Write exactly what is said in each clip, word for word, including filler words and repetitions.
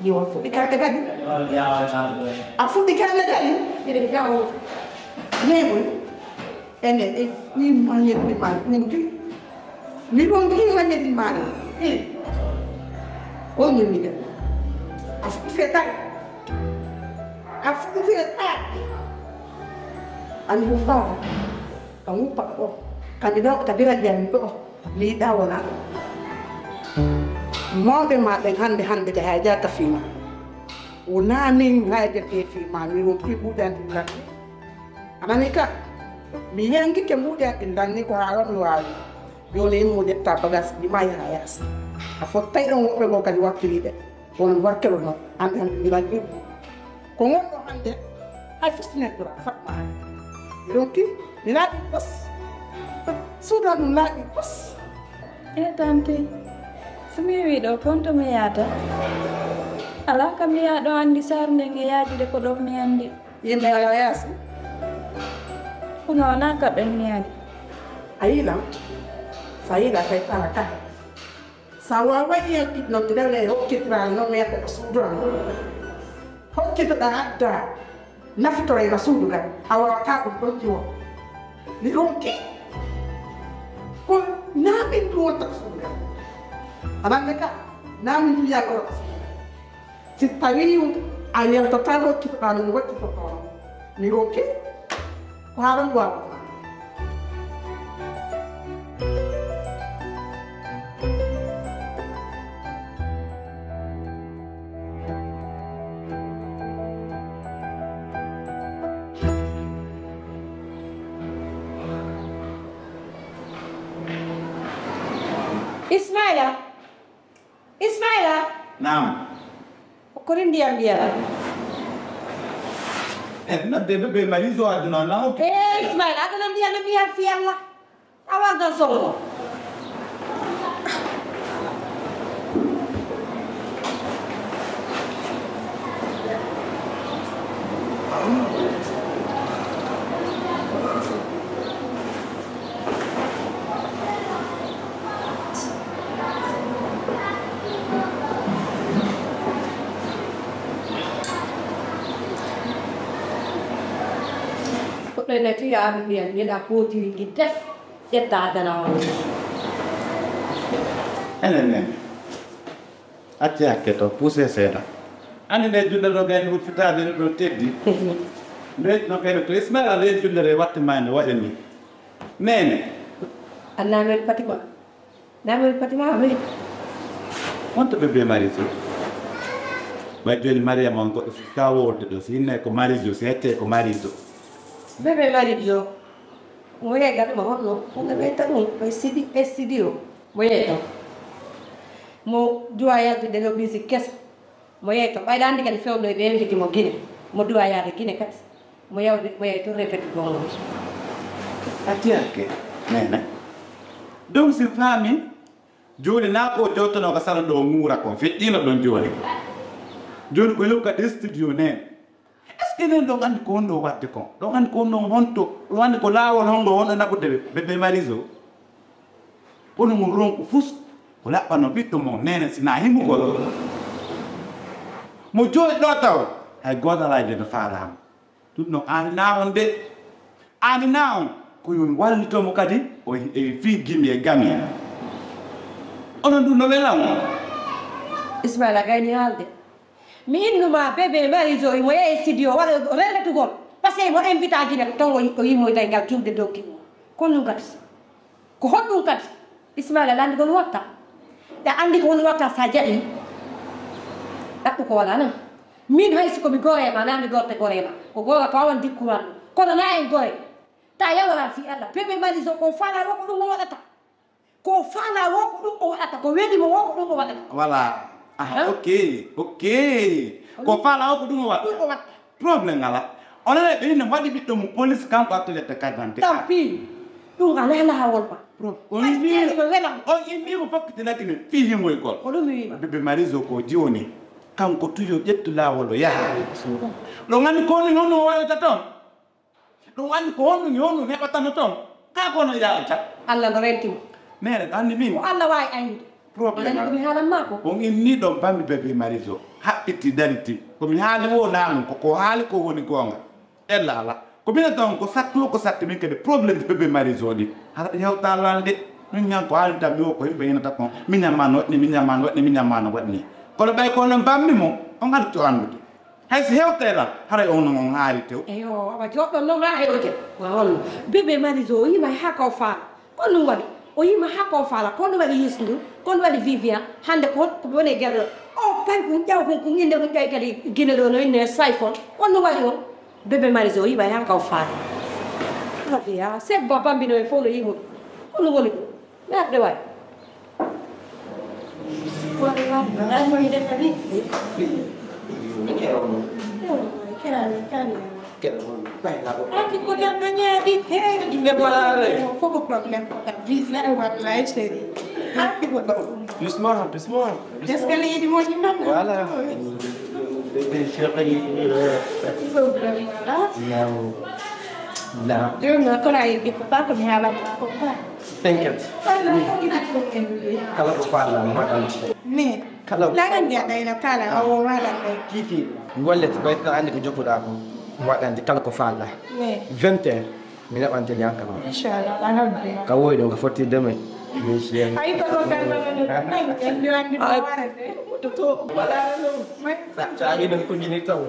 Yo, fuɗɗi kalde kadi. A fuɗɗi kalde kadi. Miɗen gawo. Neeɓol. Ene, e, min ma yettude ma, min ki. Min on ki ma yettude ma. E. O min mi dem. A fuɗɗi fe kadi. A fuɗɗi fe kadi. Ani ko fa. Ka wuppa ɗo. Ka mi ɗo, ka bira jami ɗo. Liiɗa wona. Mawɓe ma ɓen hannde, hannde ka hay jaka fima. Wona min hay jaka fima, mi won ki buɗan ɗum. A nani ka? Mi yengike mbuuɗe aɗɗindan ni ko haa ɗon mi waawi. Jooni immude ƴetta bagas ɗi maayi haa yaasi. A fottay ɗon woɓɓe goo kadi wakkiliiɓe. Kono wakkilo noon, an an mi lan ɗum. Ko ngonɗo hannde, hay fus neɗɗo a fatma. Mi ronki, mi laaɓi pos. Suudan ɗum laaɓi pos. E tante, so mi wii ɗo, kon to mi yaata? Alaa kam mi yaa ɗo anndi saar nden e yaajude ko ɗon mi anndi. Yimɓe ala yaasi. Kono wonaa ka ɓen mi ari. A yiilan? So a yiila kay, ala ka. So a waaway yaltude noon, mi ɗaɓɓa e hokkitiraade noon, mi yetta ko suudu am. Hokkitoɗaa adda, nafitoray ka suudu kan. A waawataa ɗum ɗon jiwo. Mi ronki. Ko naa min ɗum wonta ko suudu kan. A nannde ka, naa min ɗum yaltoro ko suudu kan. Si tawii a yaltataa rokkitoɗaa no mi waɗtitotoo, mi rokki ko haa ɗon waawata. Ismaila! Ismaila! Naam. Ko rin ndiyam ndiyam. Eh, nodde ɓe ɓe mari zo aduna na. Eh, Ismaila, aduna ndiyam no ndiyam fi Allah. A wardan songo. Goɗɗo ene tiya aɗa mbiya mbiɗa kootiri ngi def ƴetta addana on. Enen nen. Acce hakke to, puuse seeɗa. Ani nde juɗɗo ɗo gayni huffitaade ɗo teddi. Nde no gayni to Ismaila nde jullere watte ma nde waɗani. Nene. Annamen Fatima. Namen Fatima ame. Wonto bébé Mariso. Ɓay jooni Mariama on goɗɗo ka wowlde ɗo, si inne ko Mariso, si hette ko Mariso. Bébé Mariso. Mo yeey gaɗuma honno? Honno ɓeyta ɗum? Ɓay sidi, e studio. Mo yeey ɗo. Mo duwa yaltude ɗo musique kesa. Mo yeey to ɓayɗa anndi kadi fewndo e ɓe inviti mo Gine. Mo duwa yaade Gine kadi. Mo yawde, mo yeey to répéte gongo. Attiyake, nene. Donc si faami, jooni na ko jottono ko sala ɗo nguura kon, feƴƴino ɗon jooni. Jooni ko yokka ɗe studio nen. Est-ce que enen ɗon anndi ko honno waɗde kon? Ɗon anndi ko honno honto? Ɗon anndi ko laawol hongo wonɗo naɓude ɓe, ɓe, ɓe Mariso? Kono mo ronku fus, ko laɓɓano ɓiɗɗo mo nene sina himugol. Mo jooɗi ɗo taw, hay gooto alaa e ɓe no faalaama. Ɗum no aaninaa on de. Aaninaa on, ko yo on wallito mo kadi, o e fii gimi e gami. Onon ɗum no wela on. Ismaila gayni haalde. Mi innuma bébé Mariso imo yehi studio waɗa répétugol. Parce que imo invita Gine ton o o yimmoyta e ngal juulde dow kingo. Ko ɗum kadi. Ko honɗum kadi? Ismaila lanndugol watta. Ɗa anndi ko honɗum watta sa jaɓi. Ɗaɓɓu ko wala nan. Min hay si ko mi gore ma, na mi gorte gore ma. Ko gore ko awan dikkuman ɗum. Kono na en gore. Ta yawara fi Allah. Bébé Mariso ko fala ko ɗum waɗata. Ko faalaa woo ko ɗum o waɗata, ko weli mo woo ko ɗum o waɗata. Voilà. Ah, ok, ok. Ko faalaa woo ko ɗum o waɗata. Ɗum o waɗata. Problème alaa. Onon e ɓe ina waɗi ɓiɗɗo mo police, kanko artu ƴetta carte d'identité. Tant pis. Ɗum alaa laawol ma. On inni mo fokkiti lakine fii hingoygol. Ko ɗum mi wiima. Bébé Marizo ko jiwoni. Kanko toujours ƴettu laawol o yaha. Ɗo ngandi ko ni hono o waɗata toon. Ɗum anndi ko honɗum e honɗum heɓatano toon. Kaa ko no yaarata. Allah no renti mo. Mere ɗo anndi min. Ko Allah waawi aynude. Problème. Aɗa anndi ko mi haalan maa ko? On inni ɗon bammi bébé Marizo. Haɓɓiti dariti. Ko mi haali wo naanun ko ko haali ko woni goonga. Ella ala. Ko minen tan ko satti o ko satti min kadi problème de bébé Marizo ɗi. Hara ɗi hewta lande. Min ñan ko haali tan mi o ko yimɓe yenata kon. Min ñamma no waɗni, min ñamma no waɗni, min ñamma no waɗni. Kono ɓay ko no bammi mo, on haɗa to anndude. Hay so hewtere lan, haray on non on haari tew. Eyo, awa joɗɗon non haa hewte. Wa on. Bébé Marizo, o yima haa ka o faala. Ko ɗum waɗi? O yima haa ka o faala. Ko ɗum waɗi Youssou Ndour? Ko ɗum waɗi Viviane? Hannde ko ko woni e gelle ɗo? O kay ko ƴaw ko ko inde ko ƴaw kadi Gine ɗo no inne Sayfon. Ko ɗum waɗi on? Bébé Marizo, o yima haa ka o faala. Rabiya, sebba bambino e fof no yimo. Ko ɗum woni ɗum? Merde waay. Andi ko tan no ñaadi te. Inde bolaare. Fof ko problème ko tan. Visa e wallay chéri. Andi ko ɗo. Doucement, doucement. Est-ce que leydi moƴƴi noon? Voilà. Ɗum problème wala? Naam. Naam. Jooni noon kono a yeddi ko ba ko mi haalata ko ba. Thank you. Kala ko faala mi waɗante. Ni. Kala ko lagan dia dai na kala a wo wala ko. Kiki. Golle to ɓay tan anndi ko jokkuɗaa ko. Mi waɗante kala ko faala. Ni. Vingt heures. Mi naɓante ñankama. Inchallah. Alhamdulillah. Ka woy ɗo ka fotti deme. Ay ko ɗo kan ɗo ɗo. Ay, en ɗo anndi ko warate. To to wala ɗo. Sa a yiɗi ko jini taw.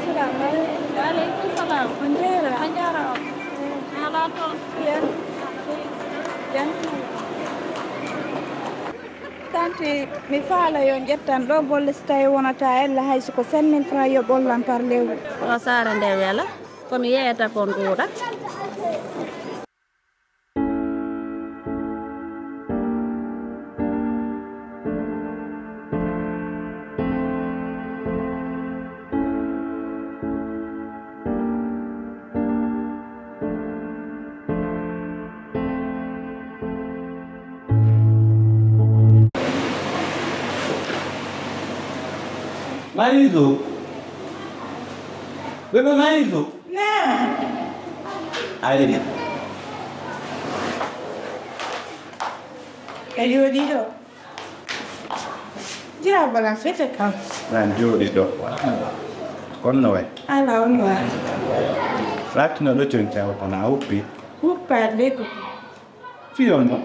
Assalamu aleykum. Wa aleykum salam. On njaara? A njaaraama. Alaa toon. Bien. Bien. Tante, mi faala yo ƴettan ɗo golle so tawi wonata ella hay so ko cinq mille francs yo ɓollan par lewru. O saara nde wela, ko mi yeeyata kon ɗuuɗa. Marizo. Bébé Marizo. Naa. Ari. E jooɗii ɗo. Jira bala fete kam. Nan jooɗi ɗo. Kono no way? Ala on wa. Latino ɗo conca o kono a uppi. Uppa de ko. Fiyon no?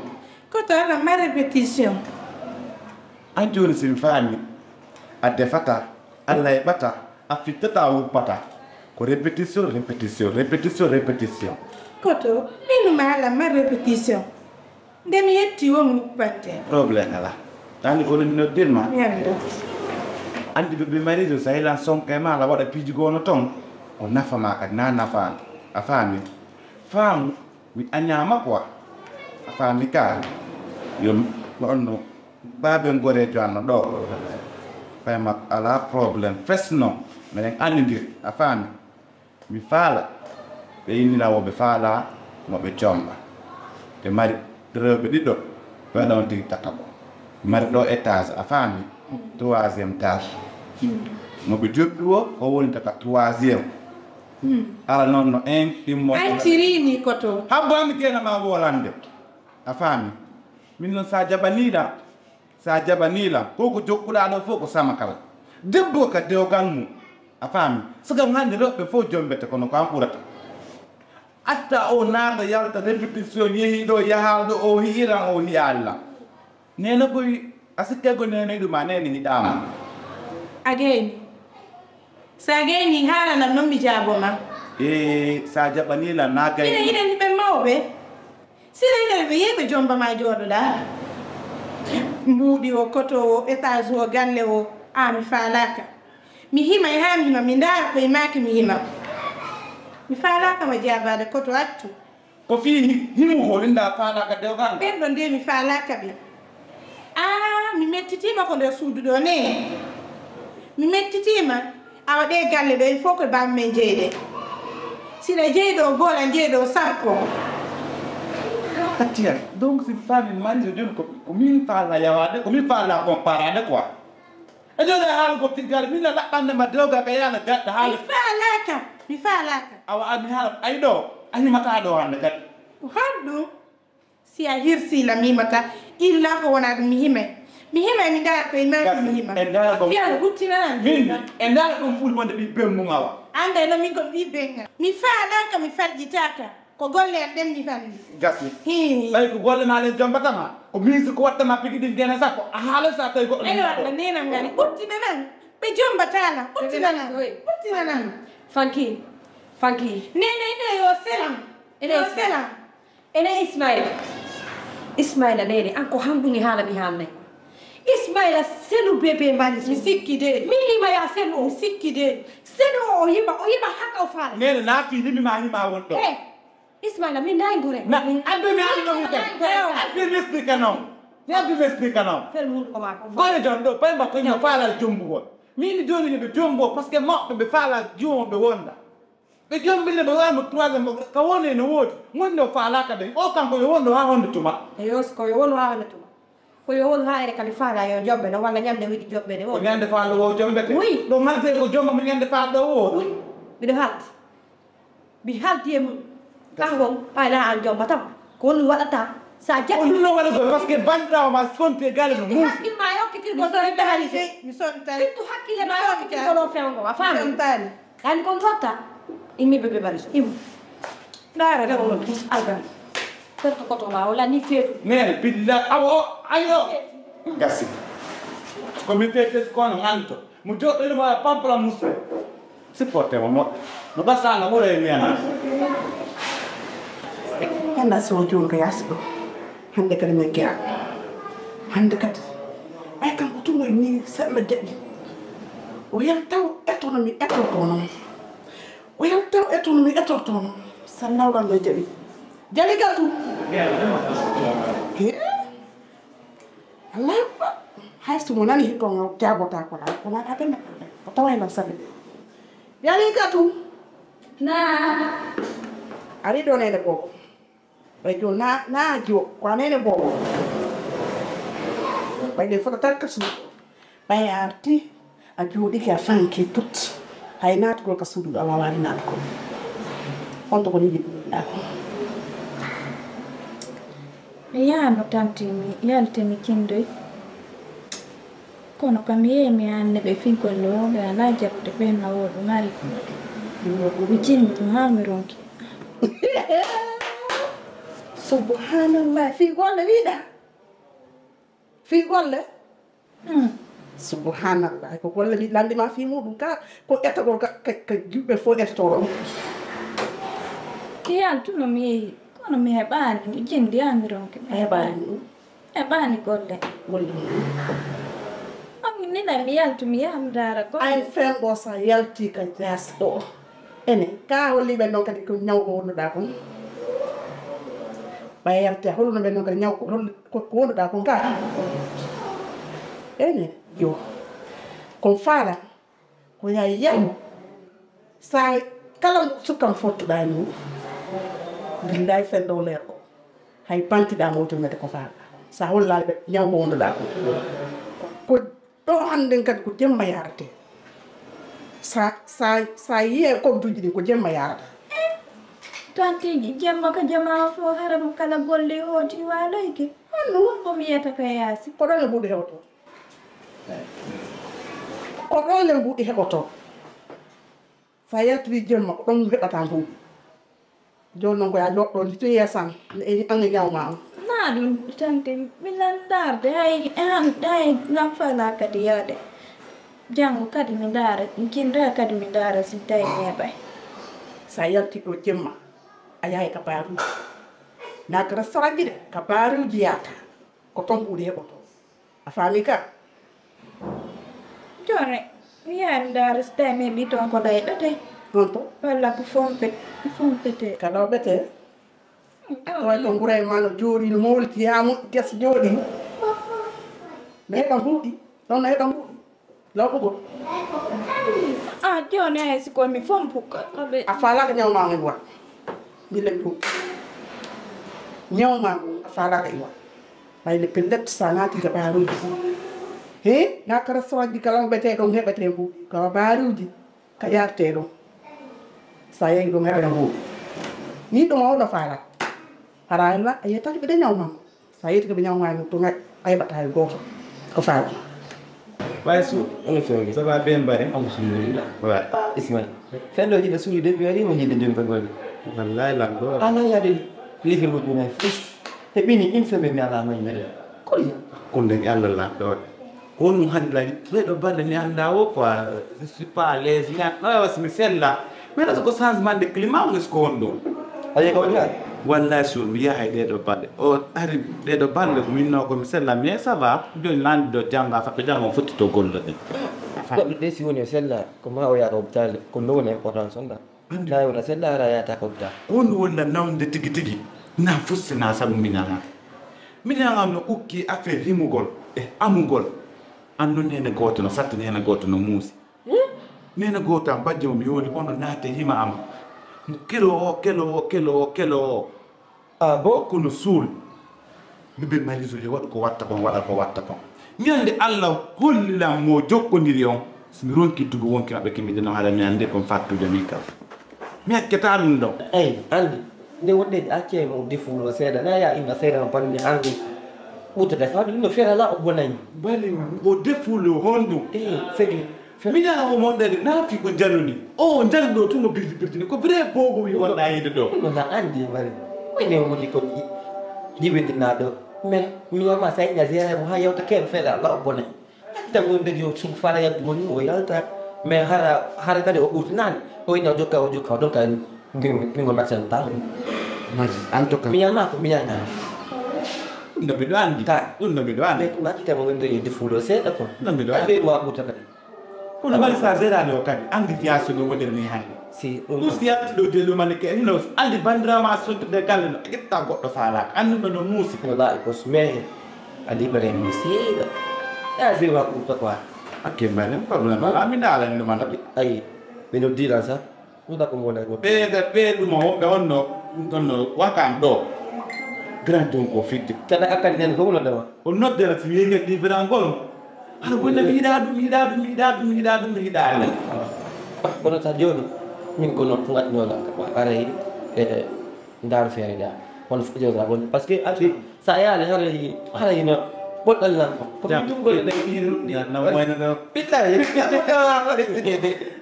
Koto ala ma répétition. An jooni si mi faami, a defata, a layɓata, a fittata, a wuppata. Ko répétition, répétition, répétition, répétition. Koto, ɗinuma ala ma répétition. Nde mi yetti won wuppante. Problème ala. Ani ko min noddirma. Yalla. Andi ɓe ɓe marijo sa yilan sonka e ma ala waɗa piiji gono ton. O nafa ma kadi na nafa. A faami? Faamu. Mi a ñaama quoi. A faami ka? Yo mi ɗonno baaben goreejo an no ɗo. Pay makko alaa problème. Fesno. Minen anndindiri. A faami? Mi faala. Ɓe innira wo ɓe faala mo ɓe comba. Ɓe mari rewɓe ɗiɗo. Ɓe ɗon tigi tataɓo. Ɓe mari ɗo étage. A faami? Troisième étage. Mo ɓe joppi wo, o woni taka troisième. Ala noon no en ɗimmo. Ay tirini ko to. Habbo ami kena ma wolande. A faami? Min noon sa jabaniɗa, sa jabaniɗa, ko ko jokkuɗa ɗo fof ko samakal. Debbo ka dewgal mum. A faami? Sagam hannde rewɓe fof jombete kono ko an ɓurata. Atta o naata yalta répétition yehi ɗo yaha ɗo o hi'iran o hi'alla. Nena koy A sikkay ko neene ɗum a neene hiɗaama. A gayni. So a gayni, haalanam noon mi jaabo ma. Ee, so a jaɓanii lan naa gayni. Ina yiɗani ɓe mawɓe. Sila ina ɓe yehi ɓe jomba ma jooɗoɗaa. Mbuuɗi o, koto o, étage o, galle o, a mi faalaaka. Mi himay haa mi hima, mi ndaara koye maaki mi hima. Mi faalaaka ma jaabaade koto accu. Ko fii hi-, himugol, inda faalaaka dewgal. Ɓen ɗon de mi faalaaka ɓe. Aa, mi mettitiima ko nder suudu ɗo ne. Mi mettitiima. Awa ɗe galle ɗo, il faut que bammen jeyɗe. Siɗa jeyɗo goola, jeyɗo sappo. Kattiya, donc si fami mari jooni ko, ko min faala yawaade, ko min faala kon paraade quoi. E jooni haala ko tiggal, min na laɓɓande ma dewgal ka yaana gatta haala. Mi faalaaka, mi faalaaka. Awa, a mi haala, ay ɗo, a himata ɗo hannde kadi. Ko honɗum? Si a hirsii lam mi himata, illa ko wona ɗum mi himay. Mi himay, mi ndaara koye maaki mi hima. E ndaara ko. Fiyaano huttinanam. Min, e ndaara ɗum fuɗi wonde ɓiɓɓe mum awa. Annday no min ko ɓiɓɓe nga. Mi faalaaka, mi farjitaaka. Ko golle en ɗen mi fanni. Gasi. Hii. Ɓay ko golle ma ɗen jombata ma. Ko min si ko watta ma pigi ɗin dene sappo. A haala sa tawi goɗɗo. Ayo, Allah nenam ngani. Ɓuttina nan. Ɓe jombata lan. Ɓuttina nan. Ɓuttina nan. Fanki. Fanki. Nene ina yo selam. Ina yo selam. Ene Ismaila. Ismaila nene. An ko hanɗum e haala mi haalnay. Ismaila selu bebe mari. Mi sikki de. Min lima ya selu o. Mi sikki de. Selu o, o yima, o yima haka o faala. Nene na fi limi ma hima won ɗo. Eh. Ismaila, min nayi ngure. Na, abbi mi anno mi kan. Abbi mi explique non. Mi abbi mi explique non. Fel mun ko ma ko. Goye jon ɗo, pay mba ko mi faalal jombugol. Min jooni mi ɓe jombo, parce que maɓɓe ɓe faalal jiwo ɓe wonda. Ɓe jombinde ɓe wano troisième, ka woni no woodi. Wonde o faalaaka de. O kanko yo wondo haa honde tuma. Eyo, ko yo wonu haa honde tuma. Ko yo wonu haa ene kadi faala yo jombe no, walla ñande wiɗi jombe de. Ko ñande faala wo jombe de. Oui. Ɗo malgré ko jomba mo ñande faala ɗo wo. Oui. Miɗo halti. Mi halti e mum. Kanko, ɓayla an jombata mo. Ko honɗum waɗata? Sa jaɓi. Ko ɗum no waɗa ko, parce que bandirawo ma sonti e galle no muusi. Hakkille ma yokkitirgol ɗo e ɓe haali fe. Mi sontani. Ittu hakkille ma yokkitirgol ɗo fewgo, a faami? Mi sontani. Ani kon totta. Immi ɓe ɓe bari. Imu. Ndaara de on algan. Perto koto ma, wala ni feetu. Nene, billa, awo, ayo. Gasi. Ko mi feetu kono nganto. Mo joɗɗo mo pampla musse. Supporté mo mo. No basa na mo re nena. Anda so joɗɗo yasi ɗo. Hande kadi min kiya. Hande kadi. Ay kanko tun woni ni seɗɗa jaɓi. O yaltaw etono mi etorto noon. O yaltaw etono mi etorto noon. Sallawɗo Allah jaɓi. Jaɓi gatu. He? Allahu akbar. Hay so mo nani hikko ngo jaabota ko la. Ko nana ɓe ko taway lan sabi. Jaɓi gatu. Na. Ari ɗo nene bobo. Ɓay jo na, na jo, ko a nene bobo. Ɓay le fota tan kasu. Ɓay a arti, a jooɗike, a fanke tut. Hay naatugol ka suudu ɗo, a waawaani naatugol. On to ko ni jiɗɗa ko. Mi yaano tanti, mi yalti, mi kindoy. Kono kam yehi mi anne ɓe fii golle wooɓe alaa jaɓude ɓeen na wooɗi mari. Mi jinni ɗum haa mi ronki. Subhanallah, fii golle wiɗa? Fii golle? Hmm. Subhanallah, ko golle mi lanndi ma fii muɗum ka, ko ettagol ka, ka, ka yimɓe fof ettotoɗo. Yaltu no mi yehi, kono mi heɓaani, mi jinndi haa mi ronki. A heɓaani ɗum? Heɓaani golle. Golle. On ni na mi yaltu mi yaha mi ndaara golle. Ay fen ɗo sa yalti ka jaas ɗo. Ene, ka holli ɓe noon kadi ko ñaw ko wonduɗa kon. Ɓay yalti a holluno ɓe noon kadi ñaw ko, hol-, ko, ko wonduɗa kon ka. Ene, yo. Kon faala. Ko yaay yaw. Sa kala sukkam fottuɗa e mum. Billahi fen ɗo leer o. Hay pantiɗa mo jomete ko faala. Sa hollaali ɓe ñaw mo wonduɗa ko. Ko ɗo hannden kadi ko jemma yarate. Sa, sa, sa yiye ko duji ɗin ko jemma yarata. Tantiji jemma ka jama o fo hara mo kala golle hoti waloyke. Honno? Ko mi yiyata ka yaasi. Ko ɗon e mbuɗi hewto. Ko ɗon le mbuɗi heɓoto. Sa yaltiri jemma, ko ɗon heɓata mbuɗi. Jooni noon ko yaa joɗɗo ndi to yeesan, ne eni an e ñawma on. Na Ɗum tan ke mi landaarde, hay, hay ngam fala kadi yaade. Janngo kadi mi ndaara, jinnda kadi mi ndaara si tawi neeɓay. So a yalti ɗo jemma, a yahay ka baaruuji. Naa ka restaurant ji de, ka baaruuji yaata. Ko ton ɓuri heɓoto. A faami ka? Jooni, mi yaha mi ndaara si tawi neeɓi ton ko ɗayɗote. Honto? Walla ko fompe, ko fompete. Ka ɗo ɓete? Tawa ɗon gura e ma no jooɗi, no moolti, haa moƴƴi, gasi jooɗi. No heɓa mbuuɗi, ɗon no heɓa mbuuɗi. Lawɓugol. Ah, jooni hay si ko mi fompu ka, ka ɓe. A faalaaka ñaw maa ngon wa. Mbilen ɗum. Ñaw maa ngon a faalaaka iwa. Ɓay le pellet sa naati ka ɓaaruuji. He, naa ka restaurant ji kala ɓetee ɗon heɓetee mbuuɗi. Ka ɓaaruuji. Ka yartee ɗum. So a yehi ɗum heɓa ngu. Ni ɗum o ɗo faala. Hara Allah a yetata ɓe ñaw makko. So a yetata ɓe ñaw makko ɗum a heɓata hay gooto. Ko faala. Ɓay su, ono fewnde. Ça va bien, Mbare? Alhamdulillah. Ouais. Ah, Ismail. Fenndo hiɗa suuɗi de, mi waɗi mo yiɗde jooni ko golle. Wallahi, lan ɗo. Ala yaade. Lifi mo ɗum hay fof. Te ɓini, une semaine mi ala ma yiɗde. Ko ɗum? Hakkunde e Allah lan ɗo. Ko honɗum hannde laawi? Ɗee ɗoo balɗe mi anndaa o quoi, je suis pas à l'aise. Mi anndaa si mi sella. Mi anndaa so ko changement de climat woni so ko honɗum. A yehi ko waɗi? Wallahi so mi yahay ɗee ɗoo balɗe. O ari ɗee ɗoo balɗe ko minnoo ko mi sella, mais ça va. Jooni lanndi ɗo jannga, faɓɓe jannga on fotti to gollo ɗen. Goɗɗo de si woni o sella, ko ma o yaha hôpital, ko ɗum woni importance on ɗa. Anndi. Laawi wona sella hara yahata ko hôpital. Ko honɗum woni lan nawnude tigi tigi? Na fusse na sabu miñal am. Miñal am no ukki affaire himugol e amugol. An noon neene gooto no satti, neene gooto no muusi. Hmm? Neene gooto am, bajjo mi woni, kono naate hima am. Kelo o, kelo o, kelo o, kelo o. Ah, bon? Kono suul. Mi ɓe mari zuri waɗu ko watta kon, waɗa ko watta kon. Ñande Allah holli lan mo jokkondiri on. So mi ronki tugo wonki maɓɓe, kimmiɗe no haɗa mi annde kon fattude min kam. Mi accata ɗum ɗon. Eyi, anndi. Nde wonde a accay mo defulo seeɗa, na ya imma seeɗa no panni anndi. Ɓurtata fawde ɗum no fera la o bonani. Bali o defulo honɗum? Eyi, segi. Miñaa o monɗere naafi ko janoni. O jan ɗo tun no birdi birdi ni. Ko vrai bogo wi wonɗa yiide ɗo. Ɗum na anndi bali. Ko ene woni ko ji-, jibintinaa ɗo. Mais mi wama sa ina zéro mo ha yewta ken fera la o bonani. Tawi wonde yo sum fala yaltu woni o yalta. Mais hara, hara kadi o ɓurtinaani. O ina o jokka, o jokka, o donka min, min, min ngol mbaɗten tan. Maji, en tout cas. Mi ñaama ko, mi ñaama. Ɗum no miɗo anndi. Ka. Ɗum no miɗo anndi. Mais ko mbaɗi tawi wonde yo defulo seeɗa ko. Ɗum no miɗo anndi. Affaire wa ɓurta kadi. Kono mbaɗi sa zérani o kadi, anndi fiyaasi no woniri ni hannde. Si, ɗum ɗum si yalti ɗo jelu mani ke, hino anndi banndiraawo ma sontude galle no, ƴetta goɗɗo faalaaka. Anndi no, no muusi. Wallahi ko sumee. A liɓere mi seeɗa. Ya, zéro wa ɓurta quoi. Hakke mbaɗen problème. Ala, mi ndaalani ɗum an. Ayi, mi noddiran sa. Ɗum ɗa ko mo wona e goɗɗo. Ɓe, ɓe, ɓe ɗum o, ɓe honno, honno wakam ɗo. Grand Donko fidde. Kala akkan nen ko wona ɗo. O noddere si wiye ngel livrangol. Hara wonna mi yiɗa ɗum, mi yiɗa ɗum, mi yiɗa ɗum, mi yiɗa ɗum, mi yiɗa ɗum. Kono sa jooni, min ko noon ngatnoola. Aray, e, ndaar feere ndaa. Kono fof jooɗa won. Parce que ati, sa yaali, haray, haray no ɓoɗɗal nan ko. Ko min ɗum golle ɗe. Billahi.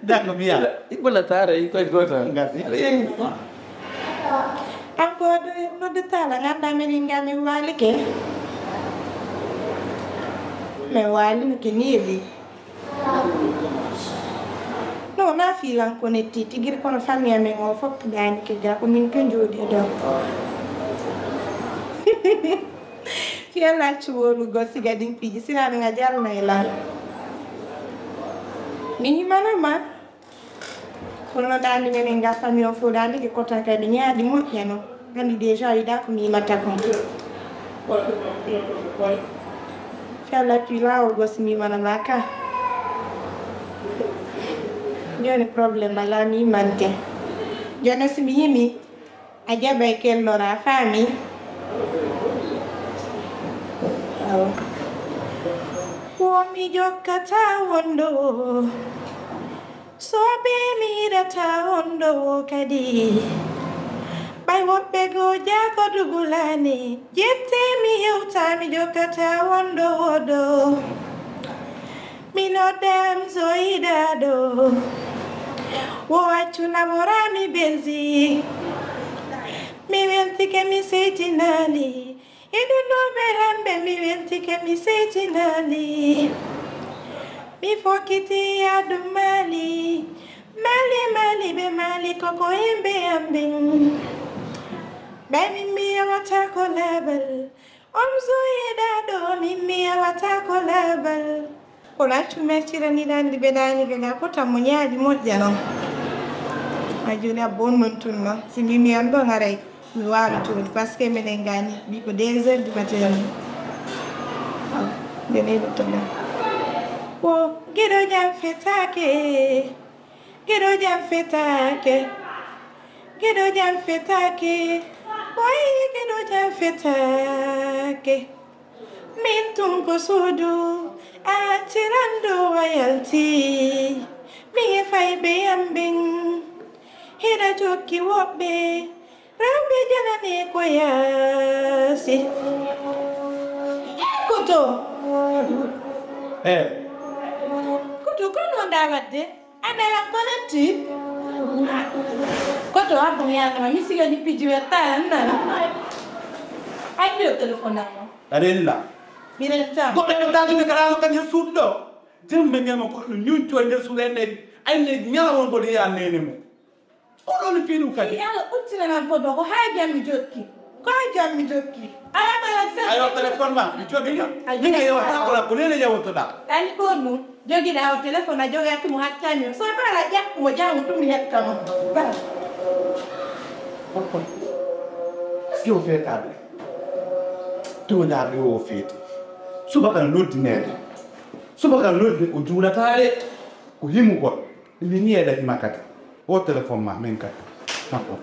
Dango mi yaala. Ibola taara, i koy goto. Ngati. An ko waɗi nodde taala, ngannda min inga min waalike. Min waalike neeɓi. No, na fiilan ko netti tigiri kono famille amen o fof daanike ga ko min to jooɗi ɗo. Fiyal accu woorugo siga ɗin piiji siraɗo nga jarna e lan. Mi himanama. Kono ɗaani menen nga famille o fof ɗaani ke kota kadi ñaaɗi moƴƴa no. Anndi déjà yiɗa ko mi yimata kon. Fiyal accu laawol go si mi yimanama ka. Jooni problème ala mi yimante. Jooni si mi yimi. A jaɓay kelloraa, faami? Awa. Wo mi jokkataa wonndo woo, soobe mi yiɗataa wonndo woo kadi. Ɓay woɓɓe goo jaako dugulaani, jette mi hewtaa mi jokkataa wonndo woo ɗoo. Mi noddaama so yiɗaaɗo, wo accu naɓoraami benzi. Mi weltike mi seytinaali, Hiɗo noɓe lamɓe mi weltike mi seytinaali. Mi fokkiti yaadu Maali. Maali, Maali, ɓe Maali ko ko yimɓe am ɓen. Ɓay min mi yewata ko laabal. On soyeɗa ɗo min mi yewata ko laabal. Kono accu mi accira ni ɗaani ɓe ɗaani gaga ko tammo ñaali moƴƴa non. A joni abbo on non tun non. Si mi mi on ɗon aray mi waawi tun parce que minen gani ɓiɓɓe deux heures du matin. Joni ɗo to ɗa. Wo giɗo jam fetake. Giɗo jam fetake. Giɗo jam fetake. Way giɗo jam fetake. Min tun ko suudu a acciran ɗo a yalti. Mi e fayɓe yam ɓen hiɗa jokki woɓɓe rewɓe janane ko yaasi. Koto. Eh. Koto ko non ɗa wadde? Ana la collectif. Koto abbo mi yanama mi sigani piji wettala nana. Ay mi o téléphone namo. Arella. Mi retta. Goɗɗo e taji ɓe kala kan he suudu ɗo. Jembe ngema ko no ñunto e nder suudu en ɗen. Ay le ñaawon goɗɗo ya nene mo. Ko ɗon fiiɗum kadi. Yalla uttinanam ko ɗo ko haa jammi jokki. Ko haa jammi jokki. Awa bala sa. Ayo téléphone ma mi jogita. Min a yewata ko la ko lele yewotoɗa. Ani ko ɗum jogiɗa o téléphone a jogaki mo hattami so fala ƴakku mo jamu tum mi hetta mo. Ba. Est-ce que o feetaɓe? Tewnaɓe o feeti. Subaka noddineede. Subaka noddi o juulataade ko himugol. Ɓe mbiyi mi yeeɗa hima kadi. O téléphone ma min kadi. Makko.